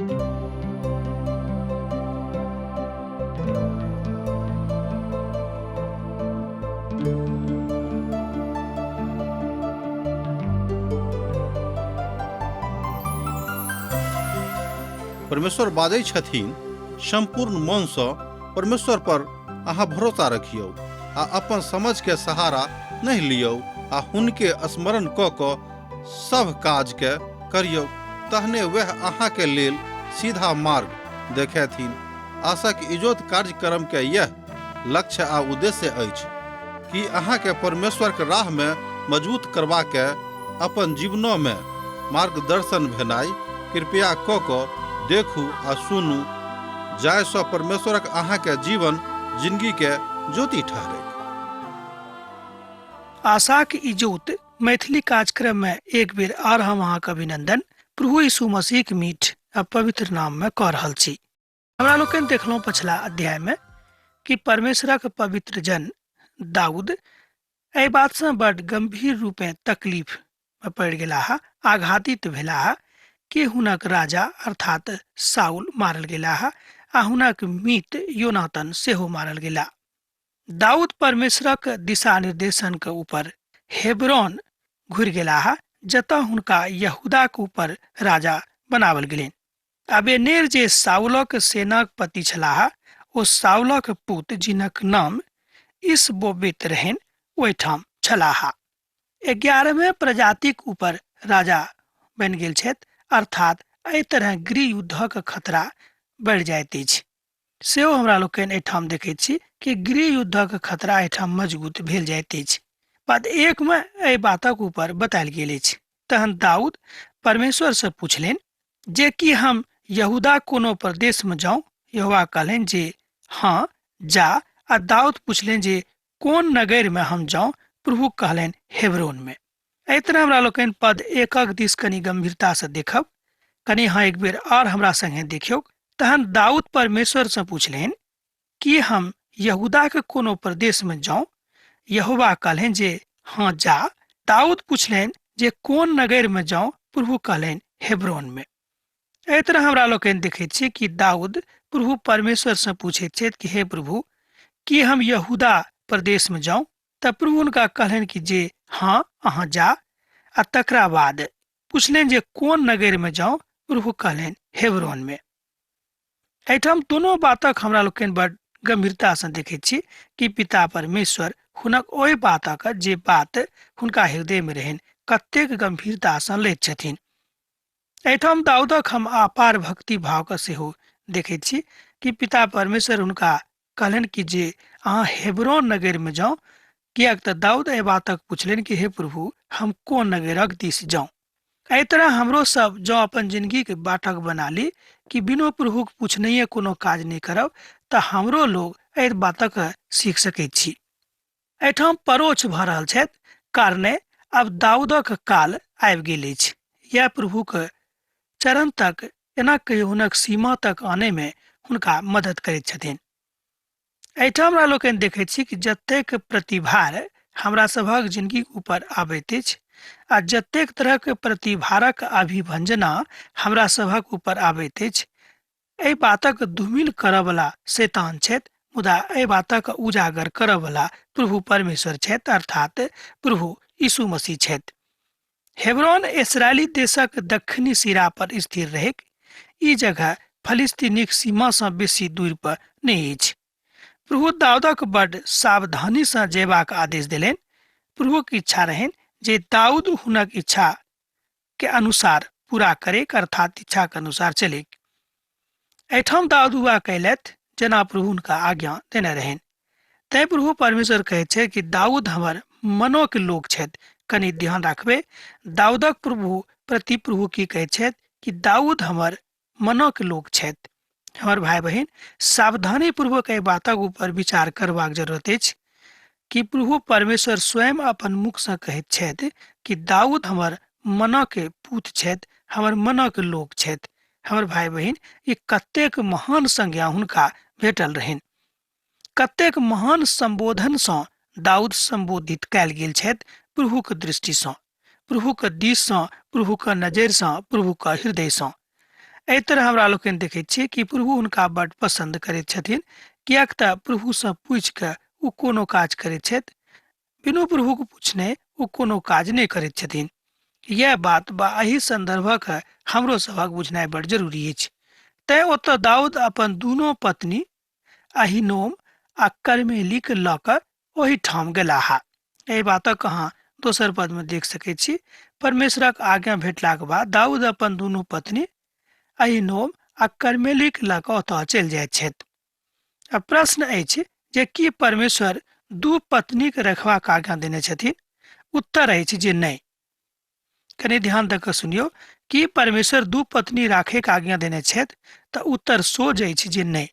परमेश्वर बाजै छथिन, सम्पूर्ण मनसँ परमेश्वर पर अहाँ भरोसा रखियौ आ अपन समझके सहारा नहि लियौ आ हुनके स्मरण कऽ कऽ सभ काजके करियौ, तहने वएह अहाँके लेल सीधा मार्ग देखेथिन। आशाक इजोत कार्यक्रमके यैह लक्ष्य आ उद्देश्य अछि कि अहाँके परमेश्वरके राहमे मजबूत करबाके अपन जीवनोमे मार्गदर्शन भेनाइ। कृपया कऽ कऽ देखू आ सुनू जाहिसँ परमेश्वरक अहाँके जीवन जिंदगीके ज्योति ठहरैक। आशाक इजोत मैथिली कार्यक्रम में एक बेर आर हम अहाँके अभिनंदन प्रभु यीशु मसीहक मीठ आ पवित्र नाम में कऽ रहल छी। हमरा लोकनि देखलहुँ पछिला अध्याय में कि परमेश्वरक पवित्र जन दाऊद एहि बातसँ बड गंभीर रूपेँ तकलीफ में पड़ि गेलाह, आघातित भेलाह कि हुनक राजा अर्थात साउल मारल गेलाह आ हुनक मीत योनातन सेहो मारल गेला। दाऊद परमेश्वरक दिशा निर्देशन के ऊपर हेब्रोन घुरि गेलाह, जतऽ हुनका यहूदाक ऊपर राजा बनावल गेलनि। अबेनेर जे साउलक सेनाक पति छलाह, ओ साउलक पुत जिनक नाम इसबोबेत रहनि ओहिठाम छलाह। 11वें प्रजातिक ऊपर राजा बनि गेल छथि, अर्थात एहि तरह गृह युद्धक खतरा बढ़ि जाइत अछि। सेहो हमरा लोकनि एहिठाम देखैत छी कि गृह युद्धक खतरा एहिठाम मजबूत भेल जाइत अछि। पद 1 मे एहि बातक ऊपर बतायल गेल अछि। तहन दाऊद परमेश्वर से पूछलनि जे कि हम यहूदा कोनो प्रदेश में जाऊं? यहोवा कहलनि जे हाँ जा। आ दाऊद पूछलनि जे कोन नगर में हम जाऊं? प्रभु कहलनि हेब्रोन में। एहि तरह हमरा लोकनि पद 1 दिस कनि गंभीरता से देखब। कनि हाँ एक बेर और हमरा संगे देखियौ। तहन दाऊद परमेश्वर से पूछलनि कि हम यहूदा के कोनो प्रदेश में जाऊं? यहोवा कहलनि जे हाँ जा। दाऊद पूछलनि जे कोन नगर में जाऊं? प्रभु कहलनि हेब्रोन में। एहि तरह हमरा लोकनि देखैत छी कि दाऊद प्रभु परमेश्वर से पूछैत छथि कि हे प्रभु, की हम यहूदा प्रदेश में जाऊं? तऽ प्रभु हुनका कहलनि कि जे हाँ अहाँ जा। आ तकरा बाद पूछलनि जे कोन नगर में जाऊं? प्रभु कहलनि हेब्रोन में। एहिठाम दोनो बातक हमरा लोकनि बड़ गंभीरता से देखैत छी कि पिता परमेश्वर हुनक ओहि बातक जे बात हुनका हृदय में रहनि कतेक गंभीरता से लैत छथिन। एहिठाम दाऊदक हम अपार भक्ति भाव के सेहो देखैत छी कि पिता परमेश्वर हुनका कहलनि कि जे अहाँ हेब्रोन नगर में जाउ, किएक तऽ दाऊद एहि बातक पूछलनि कि हे प्रभु, हम कोन नगरक दिस जाउ? एहि तरह हमरो सब जँ अपन जिंदगी के बाटक बना ली कि बिनो प्रभुक पूछनहिए कोनो काज नहि करब, तऽ हमरो लोग एहि बातक सीख सकैत छी। एहिठाम परोक्ष भऽ रहल छथि, कारणे आब दाऊदक काल आबि गेल अछि। यैह प्रभुक चरण तक, एना कहियो हुनक सीमा तक आनै में हुनका मदद करैत छथिन। एहिठाम हमरा लोकनि देखैत छी कि जतेक प्रतिभार हमरा सभक जिंदगीक ऊपर आबैत अछि आ जतेक तरहक प्रतिभारक अभिभंजना हमरा सभक ऊपर आबैत अछि, एहि बातक धूमिल करऽवला शैतान छथि, मुदा एहि बातक उजागर करऽवला प्रभु परमेश्वर छथि, अर्थात प्रभु यीशु मसीह छथि। हेब्रोन इसराइली देशक दक्षिणी सिरा पर स्थिर रहैक। ई जगह फलिस्तीनीक सीमा सँ बेसी दूर पर नहि अछि। प्रभु दाऊदक बड सावधानी सँ जेबाक आदेश देलनि। प्रभुक इच्छा रहनि जे दाऊद हुनक इच्छा के अनुसार पूरा करेक, अर्थात इच्छा के अनुसार चलेक। एहिठाम दाऊद उहा कयलथि जेना प्रभु हुनका आज्ञा देने रहनि। तैं प्रभु परमेश्वर कहै छै कि दाऊद हमर मनो के लोक छथि। कनि ध्यान राखबै, दाऊदक प्रभु प्रति प्रभु की कहै छथि कि दाऊद हमर मनो के लोक छथि। हमर भाई बहिन, सावधानी पूर्वक एहि बातक ऊपर विचार करबाक जरूरत अछि कि प्रभु परमेश्वर स्वयं अपन मुख सँ कहैत छथि कि दाऊद हमर मनो के पूत छथि, हमर मनो के लोक छथि। हमर भाई बहिन, ई कतेक महान संज्ञा हुनका भेटल रहनि, कतेक महान संबोधन सँ दाऊद संबोधित कयल गेल छथि प्रभुक दृष्टि सँ, प्रभुक दिस सँ, प्रभुक नजरि सँ, प्रभुक हृदय सँ। एहि तरह हमरा लोकनि देखैत छियै कि प्रभु हुनका बड्ड पसन्द करैत छथिन, किएक तऽ प्रभुसँ पूछि कऽ ओ कोनो काज करैत छथि। बिनु प्रभुके पूछने ओ कोनो काज नहि करैत छथिन। इएह बात बा एहि सन्दर्भक हमरो सभक बुझनाइ बड्ड जरूरी अछि। तैँ ओतऽ दाऊद अपन दुनू पत्नी अहिनोम आ कर्मेलीक लऽ कऽ ओहिठाम गेलाह। एहि बातक अहाँ दोसर पदमे देख सकैत छी। परमेश्वरक आज्ञा भेटलाक बाद दाऊद अपन दुनू पत्नी अहिनोम आ कर्मेलीक लऽ कऽ ओतऽ चलि जाइत छथि। आ प्रश्न अछि जे की परमेश्वर दू पत्नीक रखबाक आज्ञा देने छथिन? उत्तर अछि जे नहि। कनि ध्यान दऽ कऽ सुनियौ, की परमेश्वर दू पत्नी राखैके आज्ञा देने छथि? तऽ उत्तर सोझ अछि जे नहि।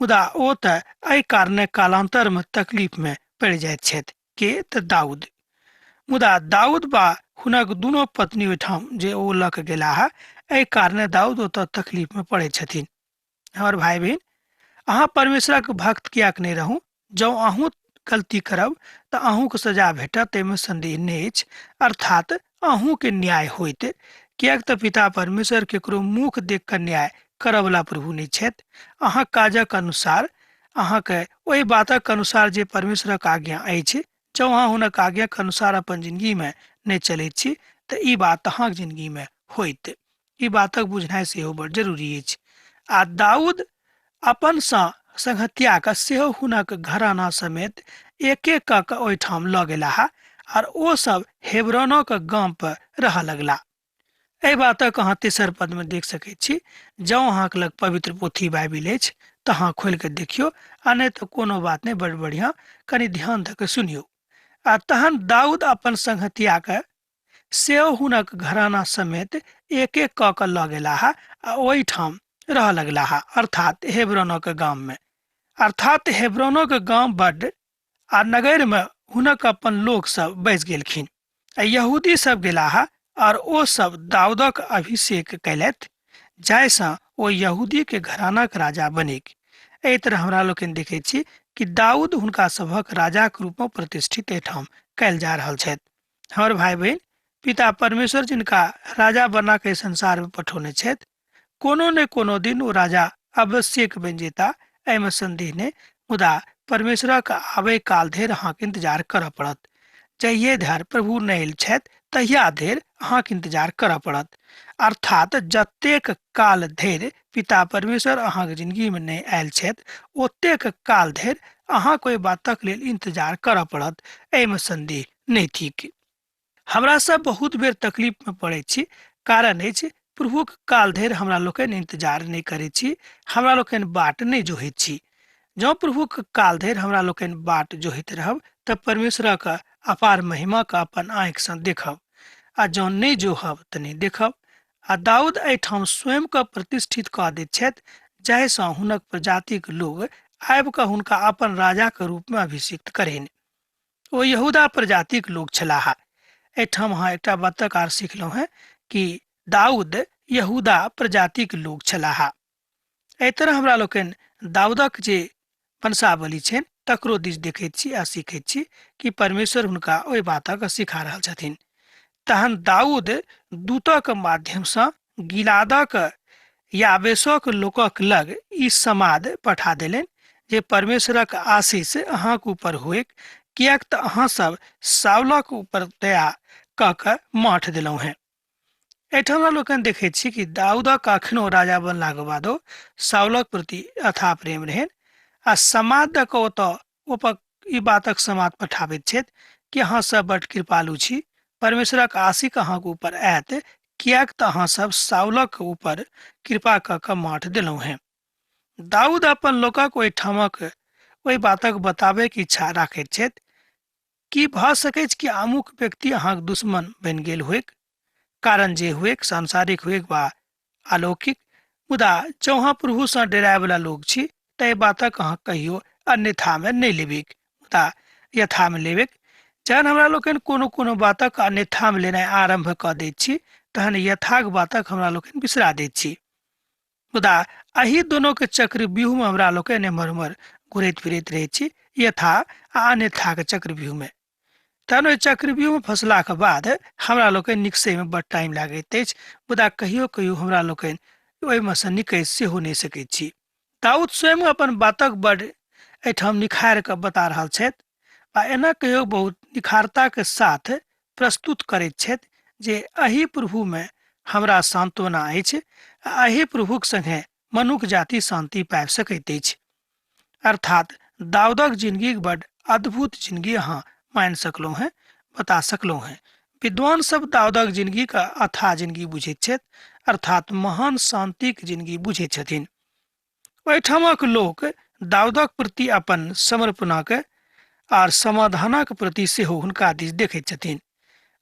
मुदा ओ तऽ एहि कारणे कालान्तरमे तकलीफमे पड़ि जाइत छथि। के? तऽ दाऊद। मुदा दाऊद बा हुनक दुनू पत्नी ओहिठाम जे ओ लऽ कऽ गेलाह, एहि कारणे दाऊद ओतऽ तकलीफमे पड़ैत छथिन। हमर भाई बहिन, अहाँ परमेश्वरक भक्त किएक नहि रहू? जँ अहूँ गलती करब तऽ अहूँके सजा भेटत, ताहिमे सन्देह नहि अछि, अर्थात अहूँके न्याय होइत। किएक तऽ पिता परमेश्वर केकरो मुख देख कऽ न्याय करऽवला प्रभु नहि छथि। अहाँ काजक अनुसार, अहाँके ओहि बातक अनुसार जे परमेश्वरक आज्ञा अछि, जँ अहाँ हुनक आज्ञाक अनुसार अपन जिंदगीमे नहि चलैत छी तऽ ई बात अहाँक जिंदगीमे होइत। ई बातक बुझनाइ सेहो बड़ जरूरी अछि। आ दाऊद अपन सँ संगहतियाके सेहो हुनक घराना समेत एक एक कऽ कऽ ओहिठाम लऽ गेलाह आर ओ सब हेब्रोनक गाम पर रहऽ लगला। एहि बातक अहाँ तेसर पदमे देख सकैत छी। जँ अहाँके लग पवित्र पोथी बाइबिल अछि तऽ अहाँ खोलि कऽ देखियौ, आ नहि तऽ कोनो बात नहि, बड़ बढ़िआँ, कनि ध्यान दऽ कऽ सुनियौ। आ तहन दाऊद अपन संगहतियाके सेहो हुनक घराना समेत एक एक कऽ कऽ लऽ गेलाह आ ओहिठाम रहऽ लगलाह, अर्थात हेब्रोनक गाममे। अर्थात हेब्रोनक गाम बड्ड आ नगरमे हुनक अपन लोक सब बसि गेलखिन। आ यहूदी सब गेलाह और ओ सब दाऊदक अभिषेक कयलथि, जाहिसँ ओ यहूदीके घरानाक राजा बनिक। एहि तरह हमरा लोकनि देखैत छी कि दाऊद हुनका सभक राजाक रूपमे प्रतिष्ठित एहिठाम कयल जा रहल छथि। हमर भाई बहिन, पिता परमेश्वर जिनका राजा बना के संसार में पठौने छथि, कोनो ने कोनो दिन ओ राजा अवश्यक बनि जेता, एहिमे संदेह नहि। मुदा परमेश्वरक आबै काल धरि अहाँके इंतजार करऽ पड़त। जहिये धरि प्रभु नहि आयल छथि तहिया धरि अहाँके इंतजार करऽ पड़त। अर्थात जतेक काल धरि पिता परमेश्वर अहाँके जिंदगी में नहि आयल छथि ओतेक काल धरि अहाँके ओहि बातक लेल इंतजार करऽ पड़त, एहिमे संदेह नहि थिक। हमरा सब बहुत बेर तकलीफ में पड़ै छी, कारण अछि प्रभुक काल धरि हमरा लोकनि इंतजार नहि करै छी, हमरा लोकनि बाट नहि जोहैत छी। जँ प्रभुक काल धरि हमरा लोकनि बाट जोहैत रहब तऽ परमेश्वरक अपार महिमा के अपन आँखिसँ देखब, आ जँ नहि जोहब तऽ नहि देखब। आ दाऊद एहिठाम स्वयं के प्रतिष्ठित कऽ दैत छथि, जाहिसँ हुनक प्रजातिक लोग आबि कऽ हुनका अपन राजाक रूपमे अभिषिक्त करनि। ओ यहूदा प्रजातिक लोक छलाह। एहिठाम अहाँ एकटा बातक आर सिखलहुँ हेँ कि दाऊद यहूदा प्रजातिक लोक छलाह। एहि तरह हमरा लोकनि दाऊदक जे वंशावली छनि तकरो दिस देखैत छी आ सीखैत छी कि परमेश्वर हुनका ओहि बातक सिखा रहल छथिन। तहन दाऊद दूतक माध्यमसँ गिलादक याबेसक लोकक लग ई समाद पठा देलनि जे परमेश्वरक आशीष अहाँक ऊपर होइक, किएक तऽ अहाँ सब साउलक ऊपर दया कऽ कऽ माठ देलहुँ हेँ। एहिठाम हमरा लोकनि देखैत छी कि दाऊदक अखनो राजा बनलाक बादो साउलक प्रति अथाह प्रेम रहनि, आ समाद दऽ कऽ ओतऽ ओपर ई बातक समाद पठाबैत छथि कि अहाँ सब बड कृपालु छी, परमेश्वरक आशिक अहाँक ऊपर आयत, किएक तऽ अहाँ सब साउलक ऊपर कृपा कऽ कऽ माठ देलहुँ हेँ। दाऊद अपन लोकक ओहिठामक ओहि बातक बताबैके इच्छा राखैत छथि कि भऽ सकैछ कि अमुक व्यक्ति अहाँक दुश्मन बनि गेल होइक, कारण जे हुएक, सांसारिक हुएक वा अलौकिक। मुदा जँ अहाँ प्रभुसँ डेरायवला लोक छी तऽ एहि बातक अहाँ कहियो अन्यथामे नहि लेबिक, मुदा यथामे लेबिक। जहन हमरा लोकनि कोनो कोनो बातक अन्यथामे लेनाइ आरम्भ कऽ दैत छी तहन यथाक बातक हमरा लोकनि बिसरा दैत छी। मुदा एहि दोनोके चक्रव्यूहमे हमरा लोकनि एम्हर ओम्हर घुरैत फिरैत रहैत छी, यथा आ अन्यथाके चक्रव्यूहमे। तहन ओहि चक्रव्यूहमे फँसलाके बाद हमरा लोकनि निकसैमे बड टाइम लागैत अछि। मुदा कहियो कहियो हमरा लोकनि ओहिमे सँ निकलि सेहो नहि सकैत छी। दाऊद स्वयं अपन बातक बड एहिठाम निखारि कऽ बता रहल छथि आ एना कहियो बहुत निखारताक साथ प्रस्तुत करैत छथि जे एहि प्रभुमे हमरा सान्त्वना अछि आ एहि प्रभुक संगे मनुख जाति शान्ति पाबि सकैत अछि। अर्थात दाऊदक जिंदगीक बड अद्भुत जिंदगी अहाँ मानि सकलहुँ हेँ, बता सकलहुँ हेँ। विद्वान सब दाऊदक जिंदगीक अथाह जिंदगी बुझैत छथि, अर्थात महान शान्तिक जिंदगी बुझैत छथिन। ओहिठामक लोक दाऊदक प्रति अपन समर्पणाक आर समाधानक प्रति सेहो हुनका दिस देखैत छथिन।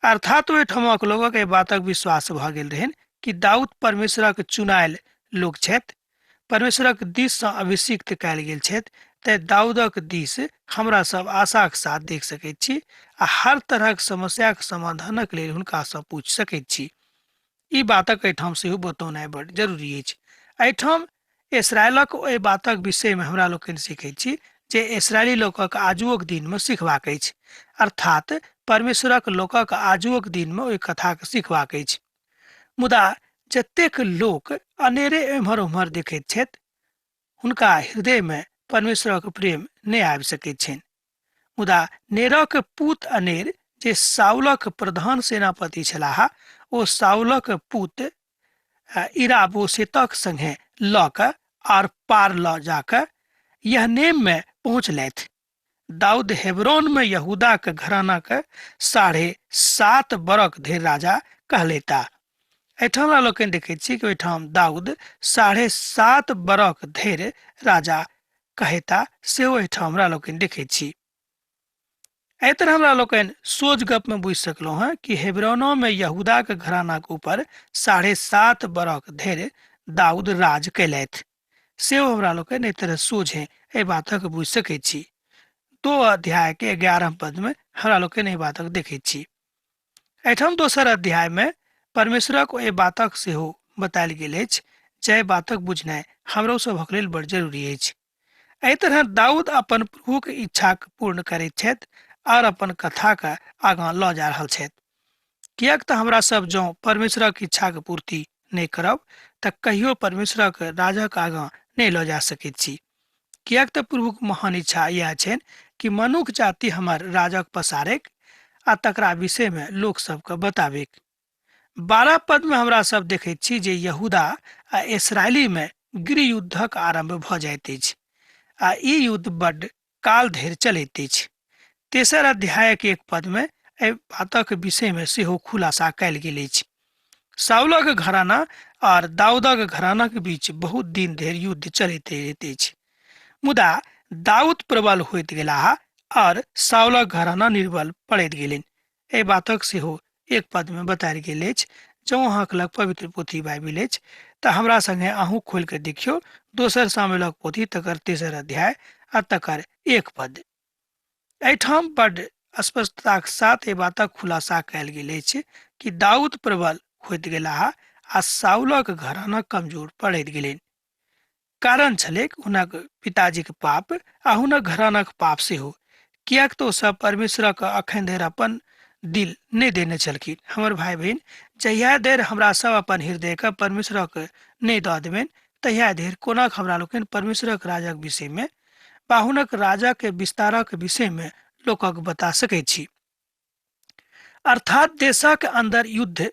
अर्थात ओहिठामक लोकक एहि बातक विश्वास भऽ गेल रहनि कि दाऊद परमेश्वरक चुनायल लोक छथि, परमेश्वरक दिस सँ अभिषिक्त कयल गेल छथि, तेँ दाऊदक दिस हमरा सब आशाक साथ देख सकैत छी आ हर तरहक समस्याक समाधानक लेल हुनका सँ पूछि सकैत छी। ई बातक एहिठाम सेहो बतौनाइ बड जरूरी अछि। एहिठाम इसराइलक ओहि बातक विषयमे हमरा लोकनि सीखैत छी जे इसराइली लोकक आजुओक दिनमे सीखबाक अछि, अर्थात परमेश्वरक लोकक आजुओक दिनमे ओहि कथाक सीखबाक अछि। मुदा जतेक लोक अनेरे एम्हर ओम्हर देखैत छथि, हुनका हृदयमे परमेश्वरक प्रेम नहि आबि सकैत छनि। मुदा नेरक पूत अनेर जे साउलक प्रधान सेनापति छलाह, ओ साउलक पूत इराबोसेतक संगे लऽ कऽ आर पार लऽ जा कऽ यहनेममे पहुँचलथि। दाऊद हेब्रोन में यहूदा के घराना के 7.5 बरख धरि राजा कहलेता। एहिठाम हमरा लोकनि देखैत छी कि ओहिठाम दाऊद 7.5 बरख धरि राजा कहेता, सेहो एहिठाम हमरा लोकनि देखैत छी। एहि तरह हमरा लोकनि सोझ गप में बुझि सकलहुँ हेँ कि हेब्रोनो में यहूदा के घराना के ऊपर 7.5 बरख धरि दाऊद राज कयलथि, सेहो हमरा लोकनि एहि तरह सोझे एहि बातक बुझि सकैत छी। 2 अध्याय के 11 पद में हमरा लोकनि एहि बातक देखैत छी। एहिठाम दोसर अध्याय में परमेश्वरक एहि बातक सेहो बतायल गेल अछि, जाहि बातक बुझनाइ हमरो सभक लेल बड़ जरूरी अछि। एहि तरह दाऊद अपन प्रभुक इच्छाक पूर्ण करैत छथि आर अपन कथाक आगाँ लऽ जा रहल छथि। किएक तऽ हमरा सब जँ परमेश्वरक इच्छाक पूर्ति नहि करब तऽ कहियो परमेश्वरक राजक आगाँ नहि लऽ जा सकैत छी। किएक तऽ प्रभुक महान इच्छा इएह छनि कि मनुख जाति हमर राजक पसारैक आ तकरा विषयमे लोक सबके बताबैक। 12 पदमे हमरा सब देखैत छी जे यहूदा आ इसराइलीमे गृह युद्धक आरंभ भऽ जाइत अछि आ ई युद्ध बड्ड काल धरि चलैत अछि। तेसर अध्यायक 1 पदमे एहि बातक विषयमे सेहो खुलासा कयल गेल अछि। साउलक घराना आर दाऊदक घरानाक बीच बहुत दिन धरि युद्ध चलैत रहैत अछि, मुदा दाऊद प्रबल होइत गेलाह आर साउलक घराना निर्बल पड़ैत गेलनि। एहि बातक सेहो 1 पदमे बतायल गेल अछि। जँ अहाँके लग पवित्र पोथी बाइबिल अछि तऽ हमरा संगे अहूँ खोलि कऽ देखियौ दोसर शामिलक पोथी तकर तेसर अध्याय आ तकर 1 पद। एहिठाम बड स्पष्टताक साथ एहि बातक खुलासा कयल गेल अछि कि दाऊद प्रबल होइत गेलाह आ साउलक घराना कमजोर पड़ैत गेलनि। कारण छलैक हुनक पिताजीक पाप आ हुनक घरानाक पाप सेहो, किएक तऽ ओ सब परमेश्वरक अखन धरि अपन दिल नहि देने छलखिन। हमर भाई बहिन, जहिया धरि हमरा सब अपन हृदयके परमेश्वरक नहि दऽ देबनि तहिया धरि कोना हमरा लोकनि परमेश्वरक राजक विषयमे वा हुनक राजक विस्तारक विषयमे लोकक बता सकैत छी। अर्थात देशक अंदर युद्ध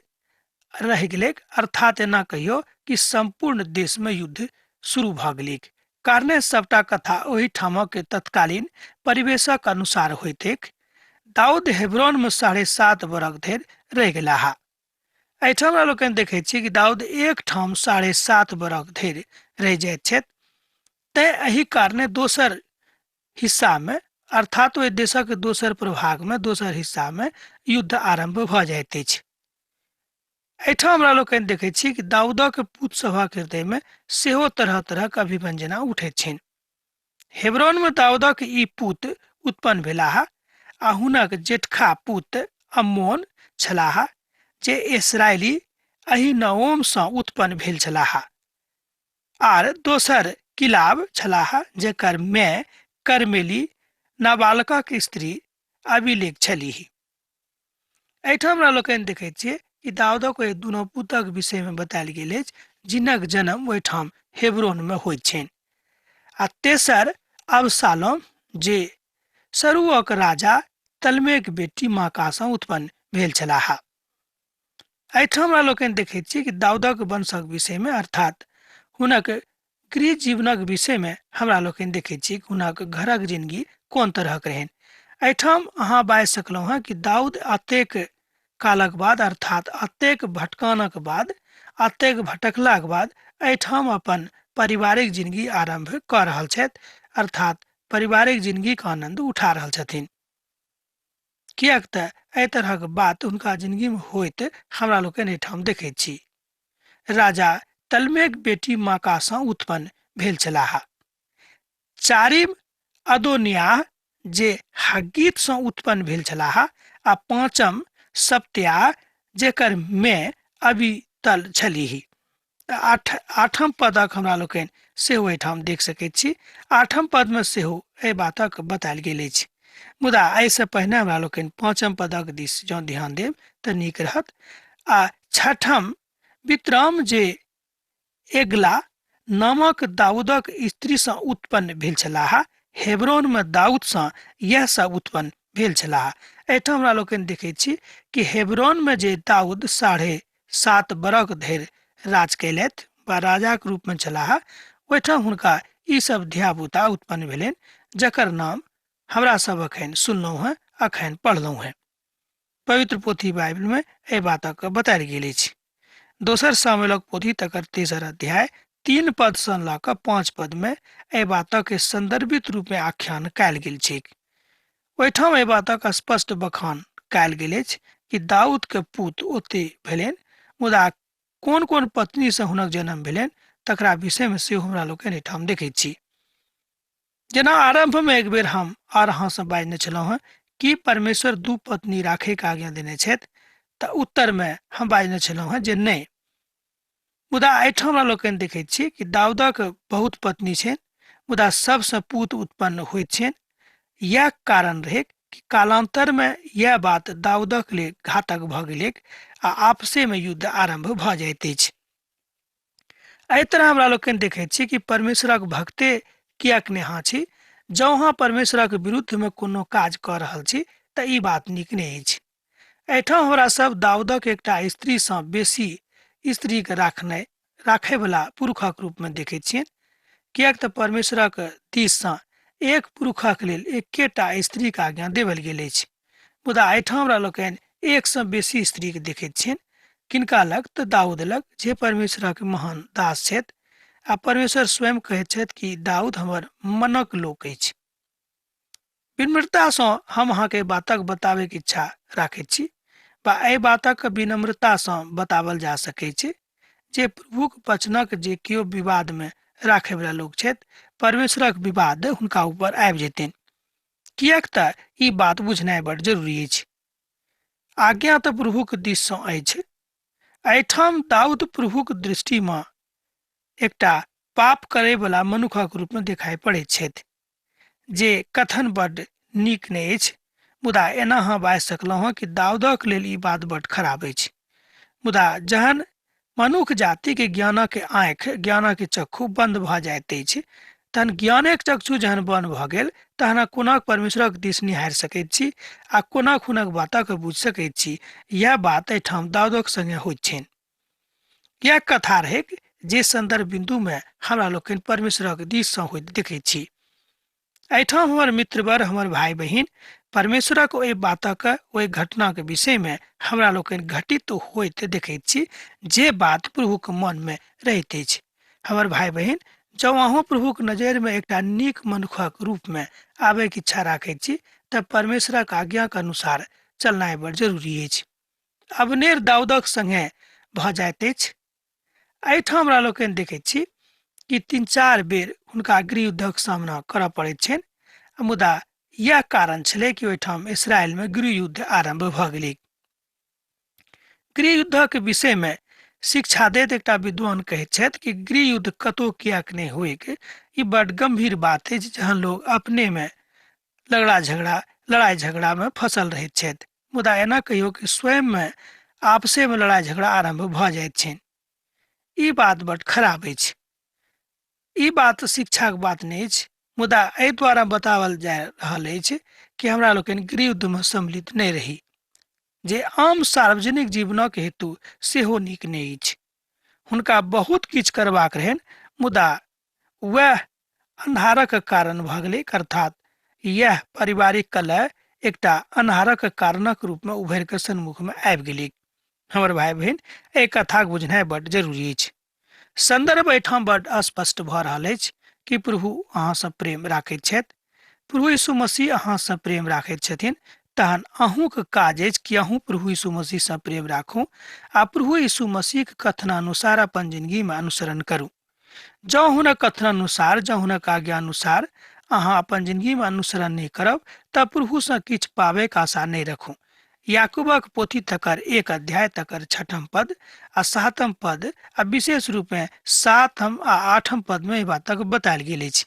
रहि गेलैक, अर्थात एना कहियो कि सम्पूर्ण देशमे युद्ध शुरू भऽ गेलैक। कारणे सबटा कथा ओहि ठामक तत्कालीन परिवेशक अनुसार होइतैक। दाऊद हेब्रोनमे 7.5 बरख धरि रहि गेलाह। एहिठाम हमरा लोकनि देखैत छी कि दाऊद एक ठाम 7.5 बरख धरि रहि जाइत छथि, तेँ एहि कारणे दोसर हिस्सामे अर्थात ओहि देशक दोसर प्रभागमे दोसर हिस्सामे युद्ध आरम्भ भऽ जाइत अछि। एहिठाम हमरा लोकनि देखैत छी कि दाऊदक पूत सभक हृदयमे सेहो तरह तरहक अभिव्यंजना उठैत छनि। हेब्रोनमे दाऊदक ई पूत उत्पन्न भेलाह आ हुनक जेठखा पूत अम्मोन छलाह, जे इसराइली एहि नओमसँ उत्पन्न भेल छलाह, आर दोसर किलाब छलाह जेकर माय कर्मेली नाबालकक स्त्री अभिलेख छलीह। एहिठाम हमरा लोकनि देखैत छियै कि दाऊदक ओहि दुनू पुतक विषयमे बतायल गेल अछि जिनक जन्म ओहिठाम हेब्रोनमे होइत छनि। आ तेसर अबसालोम, जे सरूअक राजा तलमेक बेटी माकासँ उत्पन्न भेल छलाह। एहिठाम हमरा लोकनि देखैत छी कि दाऊदक वंशक विषयमे, अर्थात हुनक गृह जीवनक विषयमे हमरा लोकनि देखैत छी कि हुनक घरक जिंदगी कोन तरहक रहनि। एहिठाम अहाँ बाजि सकलहुँ हँ कि दाऊद अतेक कालक बाद, अर्थात अतेक भटकानक बाद, अतेक भटकलाक बाद एहिठाम अपन पारिवारिक जिंदगी आरम्भ कऽ रहल छथि, अर्थात पारिवारिक जिंदगीक आनंद उठा रहल छथिन। किएक तऽ एहि तरहक बात हुनका जिंदगीमे होइत हमरा लोकनि एहिठाम देखैत छी। राजा तलमेक बेटी माकासँ उत्पन्न भेल छलाह। चारिम अदोनियाह, जे हगीतसँ उत्पन्न भेल छलाह, आ पाँचम सप्त्या, जेकर मे अबीतल छलीह। आठम पदक हमरा लोकनि सेहो एहिठाम देख सकैत छी। आठम पदमे सेहो एहि बातक बतायल गेल अछि, मुदा एहिसँ पहिने हमरा लोकनि पाँचम पदक दिस जँ ध्यान देब तऽ नीक रहत। आ छठम वित्राम, जे एगला नामक दाऊदक स्त्रीसँ उत्पन्न भेल छलाह, हेब्रोनमे दाऊदसँ इएह सब उत्पन्न भेल छलाह। एहिठाम हमरा लोकनि देखैत छी कि हेब्रोनमे जे दाऊद 7.5 बरख धरि राज कयलथि वा राजाक रूपमे छलाह, ओहिठाम हुनका ई सब धियापुता उत्पन्न भेलनि, जकर नाम हमरा सब अखन सुनलहुँ हेँ, अखन पढ़लहुँ हेँ। पवित्र पोथी बाइबिलमे एहि बातक बतायल गेल अछि। दोसर सामुएलक पोथी तकर तेसर अध्याय 3 पदसँ लऽ कऽ 5 पदमे एहि बातक संदर्भित रूपमे आख्यान कयल गेल छैक। ओहिठाम एहि बातक स्पष्ट बखान कयल गेल अछि कि दाऊदके पुत ओते भेलनि, मुदा कोन कोन पत्नीसँ हुनक जन्म भेलनि तकरा विषयमे सेहो हमरा लोकनि एहिठाम देखैत छी। जेना आरम्भमे एक बेर हम आर अहाँसँ बाजने छलहुँ हेँ कि परमेश्वर 2 पत्नी राखैके आज्ञा देने छथि, तऽ उत्तरमे हम बाजने छलहुँ हेँ जे नहि। मुदा एहिठाम हमरा लोकनि देखैत छी कि दाऊदक बहुत पत्नी छनि, मुदा सबसँ पूत उत्पन्न होइत छनि। इएह कारण रहै कि कालांतरमे इएह बात दाऊदक लेल घातक भऽ गेलैक आ आपसेमे युद्ध आरम्भ भऽ जाइत अछि। एहि तरह हमरा लोकनि देखैत छी कि परमेश्वरक भक्ते किएक नहि अहाँ छी, जँ अहाँ परमेश्वरक विरुद्धमे कोनो काज कऽ रहल छी तऽ ई बात नीक नहि अछि। एहिठाम हमरा सब दाऊदक एकटा स्त्रीसँ बेसी स्त्रीके राखनाइ राखयवला पुरुषक रूपमे देखैत छियनि, किएक तऽ परमेश्वरक दिससँ एक पुरुषक लेल एकेटा स्त्रीके आज्ञा देवल गेल अछि। मुदा एहिठाम हमरा लोकनि एकसँ बेसी स्त्रीके देखैत छियनि। किनका लग? तऽ दाऊद लग, जे परमेश्वरक महान दास छथि आ परमेश्वर स्वयं कहैत छथि कि दाऊद हमर मनक लोक अछि। विनम्रतासँ हम अहाँके बातक बताबैके इच्छा राखैत छी वा एहि बातक विनम्रतासँ बतावल जा सकै छै जे प्रभुक वचनक जे केओ विवादमे राखैवला लोक छथि, परमेश्वरक विवाद हुनका ऊपर आबि जेतनि, किएक तऽ ई बात बुझनाइ बड़ जरूरी अछि। आज्ञा तऽ प्रभुक दिससँ अछि। एहिठाम दाऊद प्रभुक दृष्टिमे एकटा पाप करैवला मनुखक रूपमे देखाइ पड़ैत छथि, जे कथन बड्ड नीक नहि अछि, मुदा एना अहाँ बाजि सकलहुँ हँ कि दाऊदक लेल ई बात बड्ड खराब अछि। मुदा जहन मनुख जातिके ज्ञानक आँखि, ज्ञानक चक्षु बन्द भऽ जाइत अछि, तहन ज्ञानक चक्षु जहन बन्द भऽ गेल तहन कोना परमेश्वरक दिस निहारि सकैत छी आ कोना हुनक बातक बुझि सकैत छी। इएह बात एहिठाम दाऊदक संगे होइत छनि। इएह कथा रहैक जे सन्दर्भ बिन्दुमे हमरा लोकनि परमेश्वरक दिससँ होइत देखैत छी। एहिठाम हमर मित्रवर, हमर भाई बहिन, परमेश्वरक ओहि बातक, ओहि घटनाक विषयमे हमरा लोकनि घटित होइत देखैत छी जे बात प्रभुक मनमे रहैत अछि। हमर भाई बहिन, जँ अहूँ प्रभुक नजरिमे एकटा नीक मनुखक रूपमे आबैके इच्छा राखैत छी तऽ परमेश्वरक आज्ञाक अनुसार चलनाइ बड़ जरूरी अछि। अबनेर दाऊदक संगे भऽ जाइत अछि। एहिठाम हमरा लोकनि देखैत छी कि 3-4 बेर हुनका गृह युद्धक सामना करऽ पड़ैत छनि, मुदा इएह कारण छलै कि ओहिठाम इसराइलमे गृह युद्ध आरम्भ भऽ गेलै। गृह युद्धक विषयमे शिक्षा दैत एकटा विद्वान कहैत छथि कि गृह युद्ध कतहु किएक नहि होइक, ई बड गंभीर बात अछि जहन लोग अपनेमे लड़ाई झगड़ामे फसल रहैत छथि, मुदा एना कहियो कि स्वयंमे आपसेमे लड़ाई झगड़ा आरम्भ भऽ जाइत छनि। ई बात बड खराब अछि। ई बात शिक्षाक बात नहि अछि, मुदा एहि द्वारा बताओल जा रहल अछि कि हमरा लोकनि गृह युद्धमे सम्मिलित नहि रही, जे आम सार्वजनिक जीवनक हेतु सेहो नीक नहि अछि। हुनका बहुत किछु करबाक रहनि, मुदा वएह अन्हारक कारण भऽ गेलैक, अर्थात इएह पारिवारिक कलह एकटा अन्हारक कारणक रूपमे उभरि कऽ सन्मुखमे आबि गेलैक। हमर भाय बहिन, एहि कथाक बुझनाइ बड्ड जरूरी अछि। संदर्भ एहिठाम बड्ड स्पष्ट भऽ रहल अछि कि प्रभु अहाँसँ प्रेम राखैत छथि। प्रभु यीशु मसीह अहाँसँ प्रेम राखैत छथिन, तहन अहूँक काज अछि कि अहूँ प्रभु यीशु मसीहसँ प्रेम राखू आ प्रभु यीशु मसीहक कथनानुसार अपन जिंदगीमे अनुसरण करू। जँ हुनक कथनानुसार, जँ हुनक आज्ञानुसार अहाँ अपन जिंदगीमे अनुसरण नहि करब तऽ प्रभुसँ किछु पाबैके आशा नहि रखू। याकूबक पोथी तकर 1 अध्याय तकर 6 पद आ 7 पद आ विशेष रूपे 7 आ 8 पदमे एहि बातक बतायल गेल अछि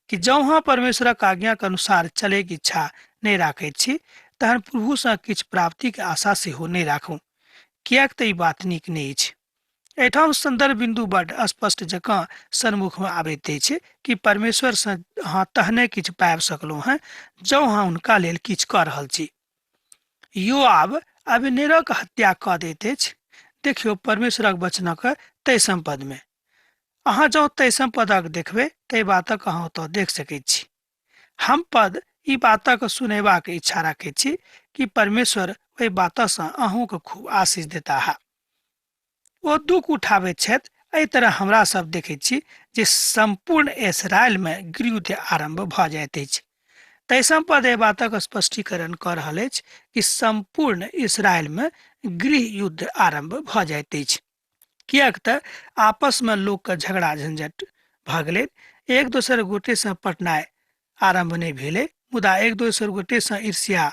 कि जँ अहाँ परमेश्वरक आज्ञाक अनुसार चलैके इच्छा नहि राखैत छी तहन प्रभुसँ किछु प्राप्तिके आशा सेहो नहि राखू, किएक तऽ ई बात नीक नहि अछि। एहिठाम संदर्भ बिन्दु बड स्पष्ट जकाँ सन्मुखमे आबैत अछि कि परमेश्वरसँ अहाँ तहने किछु पाबि सकलहुँ हेँ जँ अहाँ हुनका लेल किछु कऽ रहल छी। योआब अबनेरक हत्या कऽ दैत अछि। देखियौ परमेश्वरक वचनक 23 पदमे। अहाँ जँ 23 पदक देखबै ताहि बातक अहाँ ओतऽ देख सकैत छी। हम पद ई बातक सुनेबाक इच्छा राखैत छी कि परमेश्वर ओहि बातसँ अहूँके खूब आशीष देताह। ओ दुख उठाबैत छथि। एहि तरह हमरा सब देखैत छी जे सम्पूर्ण इसराइलमे गृहयुद्ध आरम्भ भऽ जाइत अछि। 23 पद एहि बातक स्पष्टीकरण कऽ रहल अछि कि सम्पूर्ण इसराइलमे गृह युद्ध आरम्भ भऽ जाइत अछि, किएक तऽ आपसमे लोकके झगड़ा झंझट भऽ गेलै। एक दोसर गोटेसँ पटनाइ आरम्भ नहि भेलै, मुदा एक दोसर गोटेसँ ईर्ष्या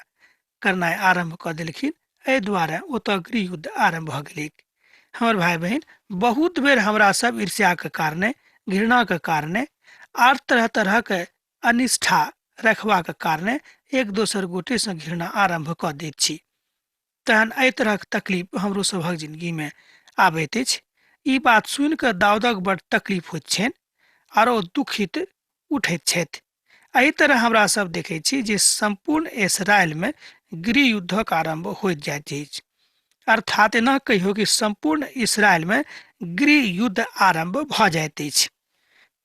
करनाइ आरम्भ कऽ देलखिन। एहि दुआरे ओतऽ गृह युद्ध आरम्भ भऽ गेलैक। हमर भाय बहिन, बहुत बेर हमरा सब ईर्ष्याके कारणे, घृणाके कारणे आर तरह तरहके अनिष्ठा रखबाक कारणे एक दोसर गोटेसँ घृणा आरम्भ कऽ दैत छी। तहन एहि तरहक तकलीफ हमरो सभक जिंदगीमे आबैत अछि। ई बात सुनि कऽ दाऊदक बड तकलीफ होइत छनि आर ओ दुखित उठैत छथि। एहि तरह हमरा सब देखै छी जे सम्पूर्ण इसराइलमे गृह युद्धक आरम्भ होइत जाइत अछि। अर्थात एना कहियो कि सम्पूर्ण इसराइलमे गृह युद्ध आरम्भ भऽ जाइत अछि,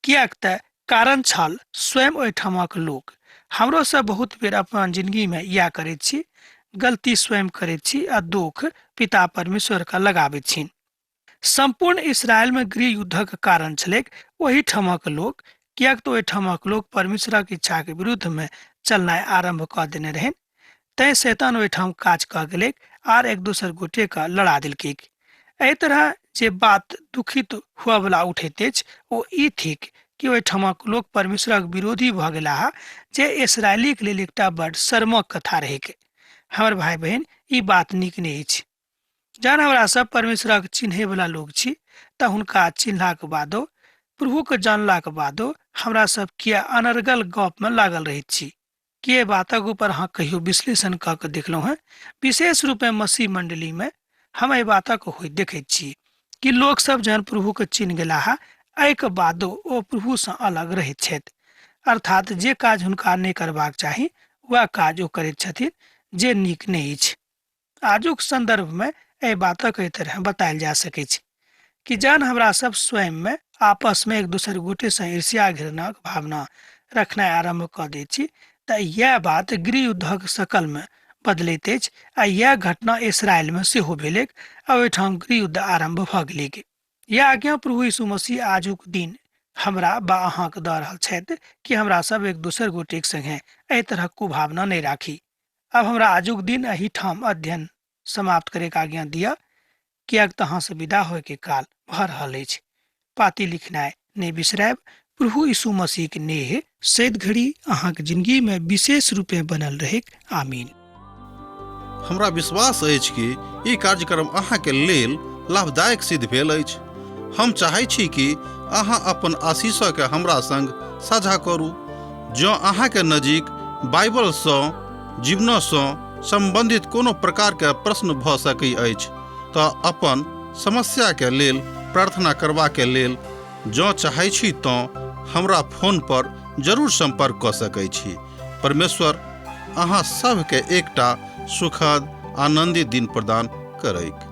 किएक तऽ कारण छल स्वयं ओहिठामक लोक। हमरो सब बहुत बेर अपन जिंदगीमे इएह करैत छी, गलती स्वयं करैत छी आ दुख पिता परमेश्वरके लगाबैत छी। सम्पूर्ण इसराइलमे गृह युद्धक कारण छलैक ओहिठामक लोक, किएक तऽ ओहिठामक लोक परमेश्वरक इच्छाके विरुद्धमे चलनाइ आरम्भ कऽ देने रहनि। तैं शैतान ओहिठाम काज कऽ गेलैक आर एक दोसर गोटेके लड़ा देलकैक। एहि तरह जे बात दुखित हुअवला उठैत अछि ओ ई थिक कि ओहिठामक लोक परमेश्वरक विरोधी भऽ गेलाह, जे इसराइलीक लेल एकटा बड शर्मक कथा रहैक। हमर भाय बहिन, ई बात नीक नहि अछि। जहन हमरा सब परमेश्वरक चिन्हैवला लोक छी तऽ हुनका चिन्हलाक बादो, प्रभुके जानलाक बादो हमरा सब किया अनर्गल गपमे लागल रहैत छी? के बातक ऊपर अहाँ कहियो विश्लेषण कऽ के देखलहुँ हेँ? विशेष रूपे मसीह मंडलीमे हम एहि बातक होइत देखैत छी कि लोक सब जहन प्रभुके चिन्ह गेलाह एहिके बादो ओ प्रभुसँ अलग रहैत छथि। अर्थात जे काज हुनका नहि करबाक चाही वएह काज ओ करैत छथिन जे नीक नहि अछि। आजुक संदर्भमे एहि बातक एहि तरह बतायल जा सकैछ कि जहन हमरा सब स्वयंमे आपसमे एक दोसर गोटेसँ ईर्ष्या घृणाक भावना रखनाइ आरम्भ कऽ दैत छी तऽ इएह बात गृह युद्धक शकलमे बदलैत अछि आ इएह घटना इसराइलमे सेहो भेलैक आ ओहिठाम गृह युद्ध आरम्भ भऽ गेलैक। यह आज्ञा प्रभु यीशु मसीह आजुक दिन हमरा बा अहाँके दऽ रहल छथि कि हमरा सब एक दोसर गोटेक संगे एहि तरहक कुभावना नहि राखी। अब हमरा आजुक दिन एहिठाम अध्ययन समाप्त करैके आज्ञा दिअ, किएक तऽ अहाँसँ विदा होइके काल भऽ रहल अछि। पाती लिखनाइ नहि बिसरायब। प्रभु यीशु मसीहके नेह सैद घड़ी अहाँके जिंदगीमे विशेष रूपे बनल रहैक। आमीन। हमरा विश्वास अछि कि ई कार्यक्रम अहाँके लेल लाभदायक सिद्ध भेल अछि। हम चाहै छी कि अहाँ अपन आशीषके हमरा संग साझा करू। जँ अहाँके नजीक बाइबलसँ जीवनसँ सम्बन्धित कोनो प्रकारके प्रश्न भऽ सकै अछि तऽ अपन समस्याके लेल प्रार्थना करबाके लेल जँ चाहै छी तँ हमरा फोन पर जरूर सम्पर्क कऽ सकै छी। परमेश्वर अहाँ सभके एकटा सुखद आनन्दित दिन प्रदान करैक।